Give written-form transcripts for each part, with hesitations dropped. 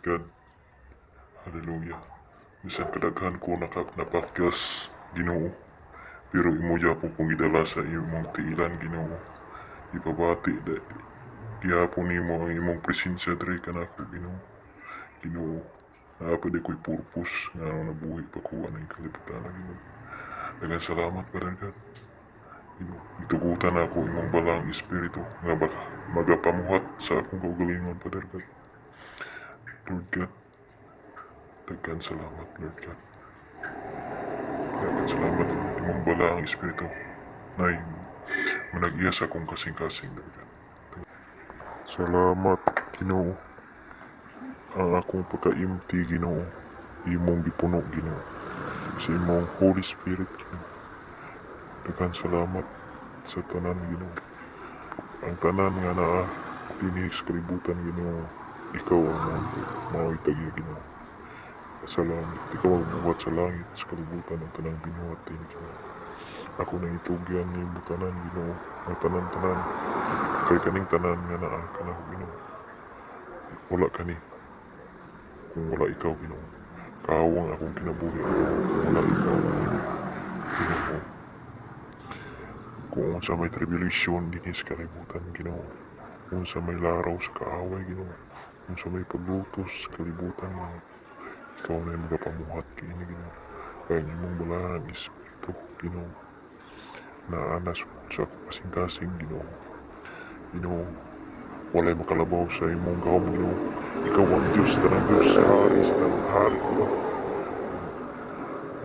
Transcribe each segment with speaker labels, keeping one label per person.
Speaker 1: God. Hallelujah. Bisan kadaghan ko napakyas, Ginoo, pero imo gyapon kong gidala sa imong tiilan, Ginoo. Ipabati gihapon nimo ang imong presensya diri kanako, Ginoo. Ginoo, naa pa diay ko'y purpose nga nabuhi pa ko aning kalibutan, Ginoo. Daghang salamat, Father God. Ginoo, gitugutan ako imong balaang espiritu nga baka magapamuhat sa akong kaugalingon, Father God. Lord God, daghan salamat, Lord God. Daghan salamat imong balaang espiritu na manag-iya sa akong kasing-kasing, Lord God. Salamat, Ginoo. Ang akong pagka-empty, Ginoo, imong gipuno, Ginoo, sa imong Holy Spirit, Ginoo. Daghan salamat sa tanan, Ginoo. Ang tanan nga naa dinhi sa kalibutan, Ginoo, ikaw ang mao'y tag-iya, Ginoo. Sa langit, ikaw ang buhat sa langit, sa kalibutan, ang tanang binuhat dinhi, Ginoo. Ako nang itugyan nimo tanan, Ginoo, ang tanan-tanan, kay kaning tanan nga naa kanako, Ginoo, wala kani kung wala ikaw, Ginoo. Kawang akong kinabuhi, Ginoo, kung wala ikaw, Ginoo. Kung unsa may tribulation dinhi sa kalibutan, Ginoo, unsa may laraw sa kaaway, Ginoo, unsa may paglutos sa kalibutan, Ginoo, ikaw na magapamuhat kini, Ginoo. Kay ang imong balaang espiritu, Ginoo, naa na sa akong kasing-kasing, Ginoo. Ginoo, walay makalabaw sa imong gahom, Ginoo. Ikaw ang Diyos sa tanang Diyos, hari sa tanang hari, Ginoo.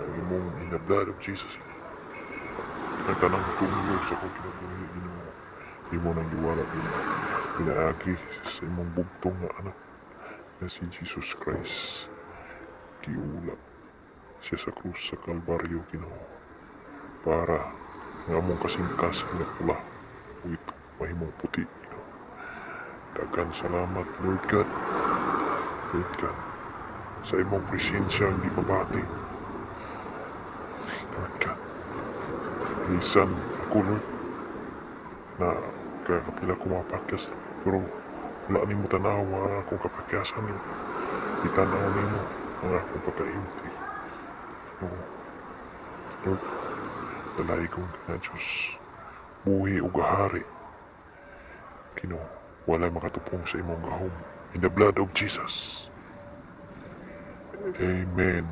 Speaker 1: Ang imong, in the blood of Jesus, ang tanang tulo sa akong kinabuhi, Ginoo, imo nang giwala, Ginoo, pinaagi sa imong bugtong nga anak na si Jesus Christ. Giula siya sa krus sa Kalbaryo, Ginoo, para nga among kasing-kasing nga pula o ito mahimong puti, Ginoo. Daghan salamat, Lord God. Lord God, sa imong presensya ang gipabati, Lord God. Bisan ako, Lord, na kakapila ko mapakyas, pero wala nimo tanawa akong kapakyasan, Lord. Itanaw nimo ang akong pagka-empty. Oo. Lord, dalaygon ka nga Diyos. Buhi ug hari. Ginoo, walay makatupong sa imong gahom. In the blood of Jesus. Amen.